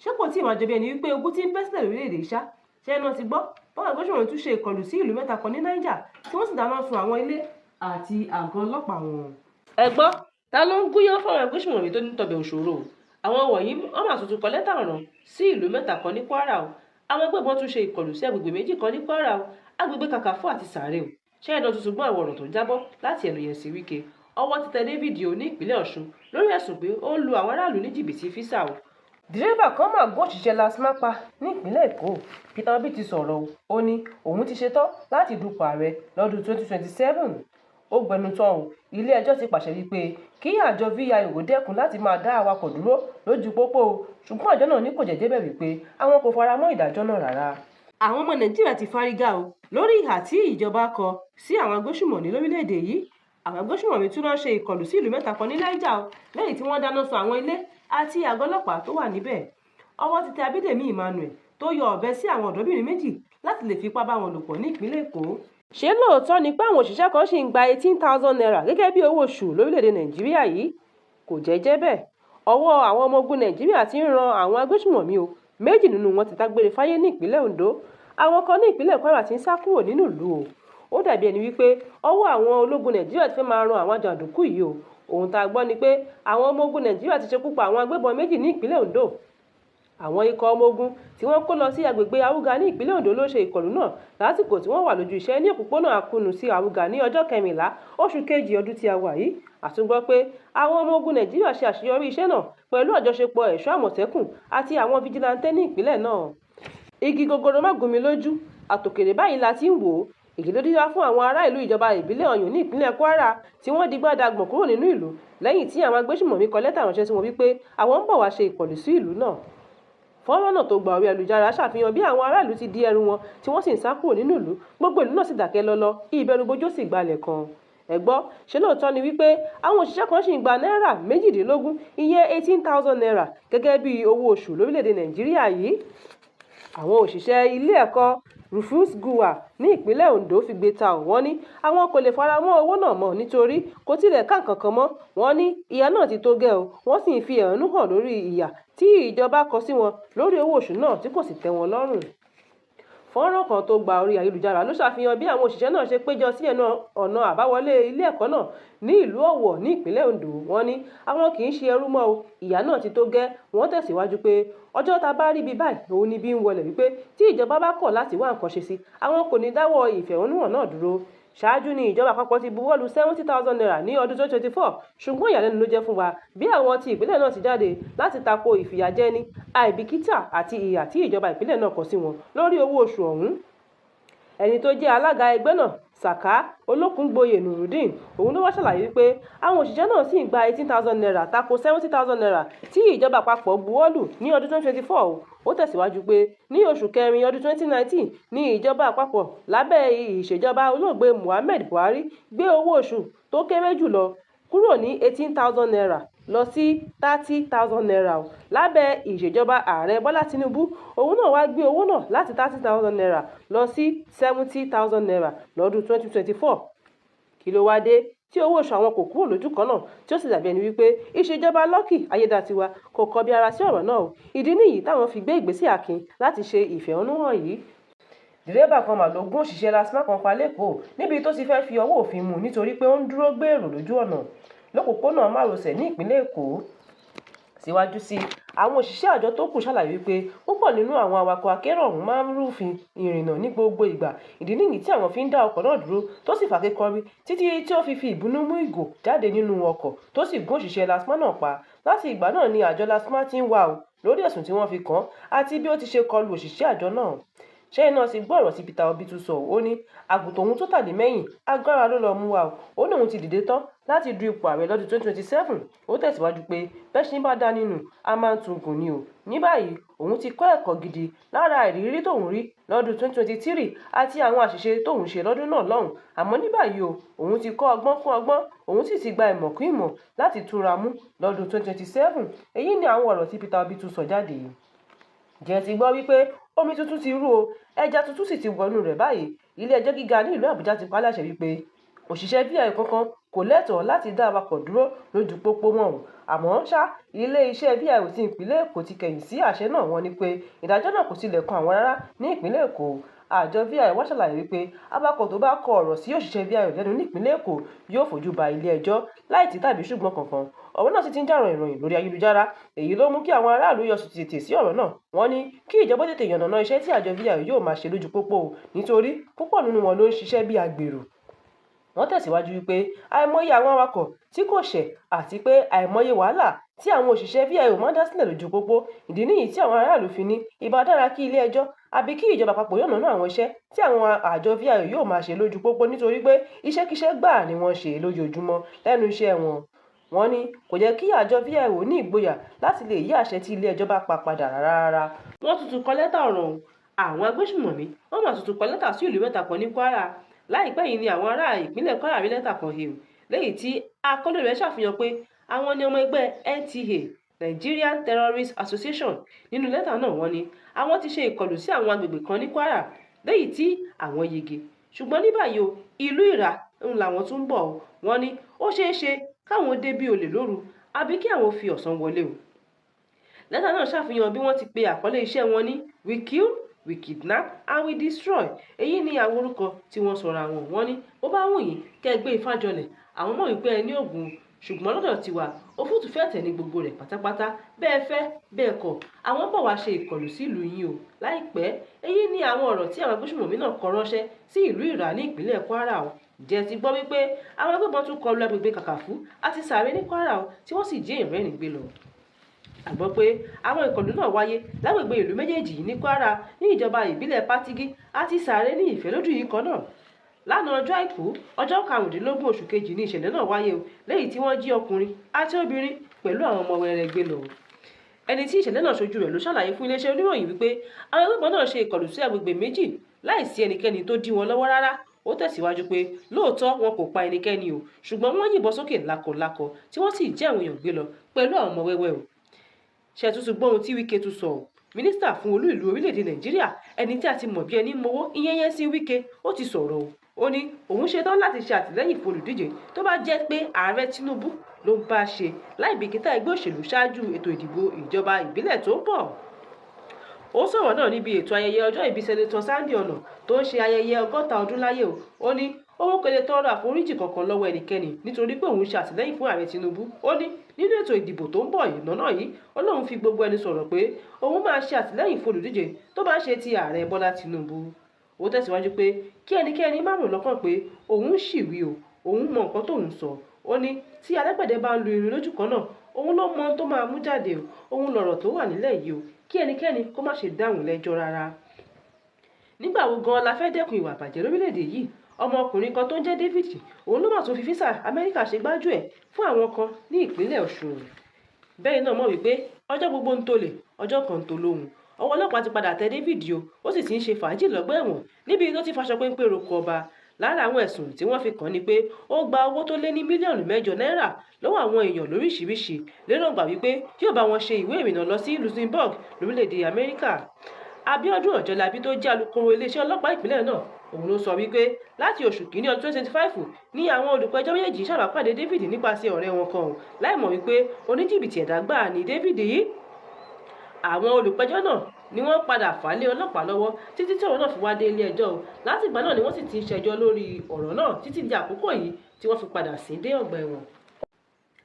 Ṣé kò tí ì máa jọ bí ẹni wípé ogun ti ń bẹ́ sílẹ̀ lórílẹ̀‐èdè ṣá? Ṣé ẹ náà ti gbọ́ báwọn agbésùnmọ̀mí tún ṣe ìkọlù sí ìlú mẹ́ta kan ní Niger, tí wọ́n sì dáná sun àwọn ilé àti àgọ́ ọlọ́pàá wọn? Ẹ gbọ́, ta ló ń gúnyán fáwọn agbésùnmọ̀mí tó ní tọbẹ̀ òṣòro? Àwọn wọ̀nyí wọ́n máa tuntun kọ lẹ́tà ọ̀ràn sí ìlú mẹ́ta kan ní Kwara o. Àwọn agbébọn tún ṣe ìkọlù sí agbègbè méjì kan ní Kwara o, agbègbè Kàkàfọ́ àti Sàárè o. Ṣé ẹ náà tuntun gbọ́ àwọn ọ̀rọ̀ tó ń jábọ́ láti ẹnu Yẹnsì Wike? Ọwọ́ ti tẹ David o ní ìpínlẹ̀ Ọ̀ṣun lórí ẹ̀sùn pé ó ń lu àwọn aráàlú ní jìbìtì físà o. Dírẹ́bà kan máa gún òṣìṣẹ́ LASTMA pa ní ìpínlẹ̀ Èkó. Peter Obi ti sọ̀rọ̀ o, ó ní òun ti ṣetán láti dupò ààrẹ lọ́dún 2027. Ó gbẹnu tán o, ilé-ẹjọ́ ti pàṣẹ wípé kí àjọ VIO dẹ́kun láti máa dá awakọ̀ dúró lójú pópó o, ṣùgbọ́n àjọ náà ní kò jẹ́jẹ́ bẹ́ẹ̀, wípé àwọn kò fara mọ́ ìdájọ́ náà rárá. Àwọn ọmọ Nàìjíríà ti fárígá o lórí ìhà tí ìjọba kọ sí àwọn agbésùnmọ̀mí lórílẹ̀‐èdè yìí. Àwọn agbésùnmọ̀mí tún lọ́ọ́ ṣe ìkọlù sí ìlú mẹ́ta kan ní Niger o, lẹ́yìn tí wọ́n dáná sun àwọn ilé àti àgọ́ ọlọ́pàá tó wà níbẹ̀. Ọwọ́ ti tẹ Abídèmí Emmanuel tó yọ ọ̀bẹ sí àwọn ọ̀dọ́bìnrin méjì láti lè fipá bá wọn lò pọ̀ ní ìpínlẹ̀ Èkó. Ṣé lóòótọ́ ni pé àwọn òṣìṣẹ́ kan ṣì ń gba ₦18,000 gẹ́gẹ́ bí owó oṣù lórílẹ̀‐èdè Nàìjíríà yìí? Kò jẹ́jẹ́ bẹ́ẹ̀. Ọwọ́ àwọn ọmọ ogun Nàìjíríà ti ń ran àwọn agbésùnmọ̀mí o, méjì nínú wọn ti dágbére fáyé ní ìpínlẹ̀ Ondo. Àwọn kan ní ìpínlẹ̀ Kwara ti ń sá kúrò nínú ìlú o. Ó dàbí ẹni wípé ọwọ́ àwọn ológun Nàìjíríà ti fẹ́ máa ran àwọn jàǹdùkú yìí o. Ohun tá a gbọ́ ni pé àwọn ọmọ ogun Nàìjíríà ti ṣekú pa àwọn agbébọn méjì ní ìpínlẹ̀ Ondo. Àwọn ikọ̀ ọmọ ogun tí wọ́n kó lọ sí agbègbè Awúga ní ìpínlẹ̀ Ondo ló ṣe ìkọlù náà lásìkò tí wọ́n wà lójú iṣẹ́ ní òpópónà Akúnu sí Awúga ní ọjọ́ 14 oṣù kejì ọdún tí a wà yìí. A tún gbọ́ pé àwọn ọmọ ogun Nàìjíríà ṣe àṣeyọrí iṣẹ́ náà pẹ̀lú àjọṣepọ̀ ẹ̀ṣọ́ Àmọ̀tẹ́kùn àti àwọn fijilantẹ́ ní ìpínlẹ̀ náà. Igi gogoro má gún mi lójú, àtòkèrè báyìí la ti ń wò ó. Èyí ló dífá fún àwọn ará ìlú ìjọba ìbílẹ̀ Ọ̀yún ní ìpínlẹ̀ Kwara tí wọ́n digbá dagbọ̀n kúrò nínú ìlú lẹ́yìn tí àwọn agbésùnmọ̀mí kọ lẹ́tà ránṣẹ́ sí wọn wípé àwọn ń bọ̀ wá ṣe ìkọlù sí ìlú náà. Fọ́nrán náà tó gba orí ayélujára ṣàfihàn bí àwọn ará ìlú ti di ẹrù wọn tí wọ́n sì ń sá kúrò nínú ìlú. Gbogbo ìlú náà sì dákẹ́ lọ́lọ́, ìbẹ̀rùbojo sì gbalẹ̀ kan. Ẹ gbọ́, ṣé lóòótọ́ ni wípé àwọn òṣìṣẹ́ kan ṣì ń gba náírà 18, ìyẹn ₦18,000 gẹ́gẹ́ bí owó oṣù lórílẹ̀‐èdè Nàìjíríà yìí? Àwọn òṣìṣẹ́ ilé ẹ̀kọ́ Rufus Giwa ní ìpínlẹ̀ Ondo figbe ta ò, wọ́n ní àwọn kò lè fara mọ́ owó náà mọ́ nítorí kò tilẹ̀ ká nǹkan kan mọ́. Wọ́n ní ìyà náà ti tó gẹ́ o, wọ́n sì ń fi ẹ̀hónú hàn lórí ìhà tí ìjọba kọ sí wọn lórí owó oṣù náà tí kò sì tẹ́ wọn lọ́rùn. Fọ́nrán kan tó gba orí ayélujára ló ṣàfihàn bí àwọn òṣìṣẹ́ náà ṣe péjọ sí ẹnu ọ̀nà àbáwọlé ilé ẹ̀kọ́ náà ní ìlú Ọ̀wọ̀ ní ìpínlẹ̀ Ondo. Wọ́n ní àwọn kì í ṣe ẹrú mọ́ o, ìyà náà ti tó gẹ́. Wọ́n tẹ̀síwájú pé ọjọ́ tá a bá rí bí báyìí òun ni bí ń wọlé, wípé tí ìjọba bá kọ̀ láti wá nǹkan ṣe sí, àwọn kò ní dáwọ́ ìfẹ̀hónúhàn náà dúró. Ṣáájú ni ìjọba àpapọ̀ ti buwọ́ lu ₦70,000 ní ọdún 2024, ṣùgbọ́n ìyàlẹ́nu ló jẹ́ fún wa bí àwọn ti ìpínlẹ̀ náà ti jáde láti tako ìfìyàjẹni, àìbìkítà àti ìhà tí ìjọba ìpínlẹ̀ náà kọ sí wọn lórí owó oṣù ọ̀hún. Ẹni tó jẹ́ alága ẹgbẹ́ náà, Sàká Olókùngbóyè Nurudeen, òun ló wá ṣàlàyé wípé àwọn òṣìṣẹ́ náà ṣì ń gba ₦18,000 tako ₦70,000 tí ìjọba àpapọ̀ buwọ́ lù ní ọdún 2024. Ó tẹ̀síwájú pé ní oṣù kẹrin ọdún 2019 ní ìjọba àpapọ̀ lábẹ́ ìṣèjọba olóògbé Muhammad Buhari gbé owó oṣù tó kéré jù lọ kúrò ní ₦18,000 lọ sí ₦30,000. Lábẹ́ ìṣèjọba ààrẹ Bọ́lá Tinubu, òun náà wá gbé owó náà láti ₦30,000 lọ sí ₦70,000 lọ́dún 2024. Kí ló wá dé tí owó oṣù àwọn kò kúrò lójú kan náà, tí ó sì dàbí ẹni wípé ìṣèjọba Lucky Aiyedàatiwá kò kọbi ara sí ọ̀rọ̀ náà o? Ìdí nìyí táwọn fi gbé ìgbésẹ̀ akin láti ṣe ìfẹ̀hónúhàn yìí. Dírẹ́bà kan mà ló gún òṣìṣẹ́ LASTMA kan pa l'Ékòó níbi tó ti fẹ́ẹ́ fi ọwọ́ òfin mú un nítorí pé ó ń dúró gbé èrò lójú ọ̀nà lọ́pọ̀pọ̀nà márosẹ̀ ní ìpínlẹ̀ Èkó. Síwájú sí i, àwọn òṣìṣẹ́ àjọ tó kù ṣàlàyé wípé púpọ̀ nínú àwọn awakọ̀ akérò ọ̀hún máa ń rúfin ìrìnnà ní gbogbo ìgbà. Ìdí nìyí tí àwọn fi ń dá ọkọ̀ náà dúró tó sì fàáké-kọ́rí títí tí ó fi fi ìbínú mú ìgò jáde nínú ọkọ̀ tó sì gún òṣìṣẹ́ LASTMA náà pa. Láti ìgbà náà ni àjọ LASTMA ti ń wá a lórí ẹ̀sùn tí wọ́n fi kàn án àti bí ó ti ṣe kọlu òṣìṣẹ́ àjọ náà. Ṣẹ́yìn náà sì gbọ́ ọ̀rọ̀ tí Peter Obi tún sọ. Ó ní àgùntàn òun tó tàdí mẹ́yìn, agbára ló lọ́ọ́ mú wá o. Ó ní òun ti dìde tán láti du ipò ààrẹ lọ́dún 2027. Ó tẹ̀síwájú pé bẹ́ṣin bá dá nínú, a máa ń tún gùn ni o. Ní báyìí, òun ti kọ́ ẹ̀kọ́ gidi lára ìrírí tóun rí lọ́dún 2023 àti àwọn àṣìṣe tóun ṣe lọ́dún náà lọ́hùn-ún. Àmọ́ ní báyìí o, òun ti kọ́ ọgbọ́n kún ọgbọ́n, òun sì ti gba ìmọ̀ kún ìmọ̀ láti túnra mú lọ́dún 2027. Èyí ni àwọn ọ̀rọ̀ tí Peter Obi tún sọ jáde. Ǹjẹ́ ẹ ti gbọ́ wípé omi tuntun ti rú o, ẹja tuntun sì ti wọnú rẹ̀ báyìí? Ilé ẹjọ́ gíga ní ìlú Àbújá ti pa á láṣẹ wípé Òṣìṣẹ́ VIO kankan kò lẹ́tọ̀ọ́ láti dá awakọ̀ dúró lójú pópó mọ́ o. Àmọ́ ṣá, ilé-iṣẹ́ VIO ti ìpínlẹ̀ Èkó ti kẹ̀yìn sí àṣẹ náà. Wọ́n ní pé ìdájọ́ náà kò tilẹ̀ kan àwọn rárá ní ìpínlẹ̀ Èkó. Àjọ VIO wá ṣàlàyé wípé awakọ̀ tó bá kọ ọ̀rọ̀ sí òṣìṣẹ́ VIO lẹ́nu ní ìpínlẹ̀ Èkó yóò fojú ba ilé-ẹjọ́ láì tí tàbí ṣùgbọ́n kankan. Ọ̀rọ̀ náà sì ti ń jà ròhìnròhìn lórí ayélujára. Èyí ló mú kí àwọn aráàlú yọ sùtì sí ọ̀rọ̀ náà. Wọ́n ní kí ìjọba tètè yànnàná iṣẹ́ tí àjọ VIO yóò máa ṣe lójú pópó o, nítorí púpọ̀ nínú wọn ló ń ṣiṣẹ́ bí agbèrò. Wọ́n tẹ̀síwájú wípé àìmọye àwọn awakọ̀ tí kò ṣẹ̀ àti pé àìmọye wàhálà tí àwọn òṣìṣẹ́ VIO máa ń dá sílẹ̀ lójú pópó. Ìdí nìyí tí àwọn aráàlú fi ní ìbá dára kí ilé-ẹjọ́ àbí kí ìjọba àpapọ̀ yànnàná àwọn iṣẹ́ tí àwọn àjọ VIO yóò máa ṣe lójú pópó, nítorí pé iṣẹ́kíṣẹ́ gbáà ni wọ́n ń ṣe lójoojúmọ́ lẹ́nu iṣẹ́ wọn. Wọ́n ní kò yẹ kí àjọ VIO ní ìgboyà láti lè yí àṣẹ tí ilé-ẹjọ́ bá pa padà rárá. Wọ́n tún tún kọ lẹ́tà ọ̀ràn o. Àwọn agbésùnmọ̀mí wọ́n mà tún tún kọ lẹ́tà sí ìlú mẹ́ta kan ní Kwara. Láìpẹ́ yìí ni àwọn ará ìpínlẹ̀ Kwara rí lẹ́tà kan he o, léyìí tí àkọlé rẹ̀ ṣàfihàn pé àwọn ni ọmọ ẹgbẹ́ NTA, Nigerian Terrorist Association. Nínú lẹ́tà náà, wọ́n ní àwọn ti ṣe ìkọlù sí àwọn agbègbè kan ní Kwara léyìí tí àwọn yege. Ṣùgbọ́n ní báyìí o, ìlú Ìrà ń làwọn tún ń bọ̀ o. Wọ́n ní ó ṣeé ṣe káwọn dé bí olè lóru àbí kí àwọn fi ọ̀sán wọlé o. Lẹ́tà náà ṣàfihàn bí wọ́n ti pe àkọlé iṣẹ́ wọn ní "We kill, we kidnap and we destroy." Èyí ni àwọn orúkọ tí wọ́n sọra wọn. Wọ́n ní bó bá wù yín kẹ́ ẹ gbé ifá jọlẹ̀, àwọn mọ̀ wípé ẹ ní ògùn, ṣùgbọ́n lọ́dọ̀ tiwa òfúùtùfẹ́ẹ̀tẹ̀ ní gbogbo rẹ̀ pátápátá. Bẹ́ẹ̀ fẹ́ bẹ́ẹ̀ kọ̀, àwọn bọ̀ wá ṣe ìkọlù sí ìlú yín o láìpẹ́. Èyí ni àwọn ọ̀rọ̀ tí àwọn agbésùnmọ̀mí náà kọ ránṣẹ́ sí ìlú Ìrà ní ìpínlẹ̀ Kwara o. Ǹjẹ́ ẹ ti gbọ́ wípé àwọn agbébọn tún kọlu agbègbè Kàkàfú àti Sàré ní Kwara o, tí wọ́n sì jí èèyàn mẹ́rin gbé lọ? A gbọ́ pé àwọn ìkọlù náà wáyé lágbègbè ìlú méjèèjì yìí ní Kwara, ní ìjọba ìbílẹ̀ Patigi àti Sàré ní Ìfẹ́lódù yìí kan náà. Lánàá ọjọ́ Àìkú, ọjọ́ 15 oṣù kejì ni ìṣẹ̀lẹ̀ náà wáyé o, léyìí tí wọ́n jí ọkùnrin àti obìnrin pẹ̀lú àwọn ọmọ wẹrẹ gbé lọ. Ẹni tí ìṣẹ̀lẹ̀ náà ṣojú rẹ̀ ló ṣàlàyé fún iléeṣẹ́ oníròyìn wípé àwọn agbébọn náà ṣe ìkọlù sí agbègbè méjì láìsí ẹnikẹ́ni tó dí wọn lọ́wọ́ rárá. Ó tẹ̀síwájú pé lóòótọ́ wọn kò pa ẹnikẹ́ni o, ṣùgbọ́n wọ́n yìnbọn sókè lákọlákọ tí wọ́n sì jí àwọn èèyàn gbé lọ pẹ̀lú àwọn ọmọ wẹ́wẹ́ o. Ṣé ẹ tún ti gbọ́ ohun tí Wike tún sọ o? Mínísítà fún olú ìlú orílẹ̀-èdè Nàìjíríà, ẹni tí a ti mọ̀ bí ẹni mowó, ìyẹn Nyesom Wike, ó ti sọ̀rọ̀ o. Ó ní òun ṣetán láti ṣe àtìlẹ́yìn fún olùdíje tó bá jẹ́ pé ààrẹ Tinubu ló ń bá ṣe láì bìkítà ẹgbẹ́ òṣèlú ṣáájú ètò ìdìbò ìjọba ìbílẹ̀ tó ń bọ̀. Ó sọ̀rọ̀ náà níbi ètò ayẹyẹ ọjọ́ ìbí Sẹ́nẹ́tọ̀ Sunday Ọ̀nà tó ń ṣe ayẹyẹ 60 ọdún láyé o. Ó ní òun kò lè tọrọ àforíjì kankan lọ́wọ́ ẹnikẹ́ni nítorí pé òun ṣe àtìlẹ́yìn fún ààrẹ Tinubu. Ó ní nínú ètò ìdìbò tó ń bọ̀ lọ́nà yìí, ó lóun fi gbogbo ẹnu sọ̀rọ̀ pé òun máa ṣe àtìlẹ́yìn fún olùdíje tó bá ṣe ti ààrẹ Bọ́lá Tinubu. Ó tẹ̀síwájú pé kí ẹnikẹ́ni má rò lọ́kàn pé òun ṣì wí o, òun mọ nǹkan tóun sọ. Ó ní tí alágbẹ̀dẹ bá ń lu irin lójú kan náà, òun ló mọ ohun tó máa mú jáde o. Òun lọ̀rọ̀ tó wà nílẹ̀ yìí o, kí ẹnikẹ́ni kó má ṣe dáhùn lẹ́jọ́ rárá. Nígbà wo gan-an la fẹ́ dẹ́kun ìwà ìbàjẹ́ lórílẹ̀-èdè yìí? Ọmọkùnrin kan tó ń jẹ́ David, òun ló mà tún fi físà Amẹ́ríkà ṣe gbájúẹ̀ fún àwọn kan ní ìpínlẹ̀ Ọ̀ṣun. Bẹ́ẹ̀ náà mọ̀ wípé ọjọ́ gbogbo ń tolè, ọjọ́ kan ń tolóhun. Ọwọ́ ọlọ́pàá ti padà tẹ David o, ó sì ti ń ṣe fàájì lọ́gbà ẹ̀wọ̀n níbi tó ti faṣọ péńpé roko ọba. Lára àwọn ẹ̀sùn tí wọ́n fi kàn án ni pé ó gba owó tó lé ní mílíọ̀nù 8 náírà lọ́wọ́ àwọn èèyàn lóríṣiríṣi lérògbà wípé yóò bá wọn ṣe ìwé ìrìnnà lọ sí Luxembourg lórílẹ̀-èdè Amẹ́ríkà. Abíọ́dún Ọ̀jọ́lábí tó jẹ́ alukoro iléeṣẹ́ ọlọ́pàá ìpínlẹ̀ náà, òun ló sọ wípé láti oṣù kìíní ọdún 2025 ní àwọn olùpẹ̀jọ́ méjèèjì ṣàbápàdé David nípasẹ̀ ọ̀rẹ́ wọn kan o, láìmọ̀ wípé oníjìbìtì ẹ̀dá gbáà ni David yìí. Àwọn olùpẹ̀jọ́ náà ni wọ́n padà fà lé ọlọ́pàá lọ́wọ́ títí tí ọ̀rọ̀ náà fi wá dé ilé ẹjọ́ o. Láti ìgbà náà ni wọ́n sì ti ń ṣẹjọ́ lórí ọ̀rọ̀ náà títí di àkókò yìí tí wọ́n fi padà sí dé ọgbà ẹ̀wọ̀n.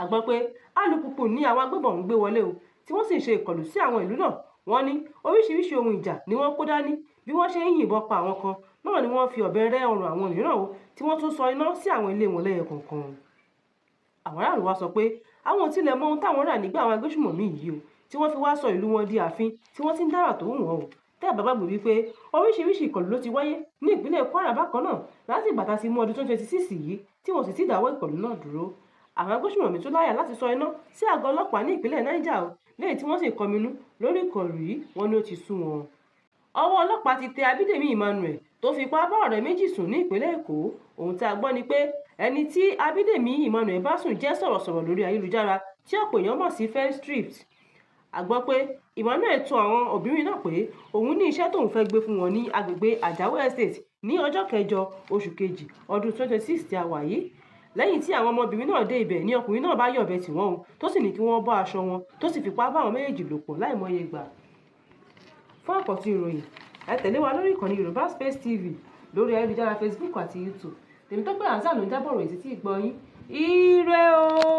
A gbọ́ pé alùpùpù ní àwọn agbébọn ń gbé wọlé o, tí wọ́n sì ń ṣe ìkọlù sí àwọn ìlú náà. Wọ́n ní oríṣiríṣi ohun ìjà ni wọ́n kó dání. Bí wọ́n ṣe ń yìnbọn pa àwọn kan náà ni wọ́n fi ọ̀bẹ rẹ́ ọrùn àwọn mìíràn o, tí wọ́n tún sọ iná sí àwọn ilé wọn lẹ́yọ kọ̀ọ̀kan. Àwọn aráàlú wá sọ pé àwọn ò tilẹ̀ mọ ohun táwọn rà nígbà àwọn agbésùnmọ̀mí yìí o, tí wọ́n fi wá sọ ìlú wọn di ààfin tí wọ́n ti ń dára tó wù wọ́n o. Tẹ́ ẹ̀ bá gbàgbé wípé oríṣiríṣi ìkọlù ló ti wáyé ní ìpínlẹ̀ Kwara bákan náà láti ìgbà tá a ti mú ọdún 2026 yìí tí wọ́n sì ti dáwọ́ ìkọlù náà dúró. Àwọn agbésùnmọ̀mí tún láyà láti sọ iná sí àgọ́ ọlọ́pàá ní ìpínlẹ̀ Niger o, lẹ́yìn tí wọ́n sì kọminú lórí ìkọlù yìí, wọ́n ní ó ti sú wọn. Ọwọ́ ọlọ́pàá ti tẹ Abídèmí Emmanuel tó fipá bá ọ̀rẹ́ méjì sùn ní ìpínlẹ̀ Èkó. Ohun tí a gbọ́ ni pé ẹni tí Abídèmí Emmanuel bá sùn jẹ́ sọ̀rọ̀sọ̀rọ̀ lórí ayélujára tí ọ̀pọ̀ èèyàn mọ̀ sí Femstript. A gbọ́ pé Emmanuel tọ àwọn obìnrin náà pé òun ní iṣẹ́ tóun fẹ́ gbé fún wọn ní agbègbè Àjàwó Estate ní ọjọ́ kẹjọ oṣù kejì ọdún 2026 tí a wà yìí. Lẹ́yìn tí àwọn ọmọbìnrin náà dé ibẹ̀ ni ọkùnrin náà bá yọ̀bẹ tì wọ́n o, tó sì ní kí wọ́n bọ́ aṣọ wọn, tó sì fipá bá àwọn méjèèjì lò pọ̀ láìmọye ìgbà. Fún àkọ́tún ìròyìn, ẹ tẹ̀lé wa lórí ìkànnì Yorùbá Space TV lórí ayélujára Facebook àti YouTube. Tèmítọ́pẹ́ Hasan ló ń jábọ̀ ròyìn sí tí ì gbọ́ yín. Ire o!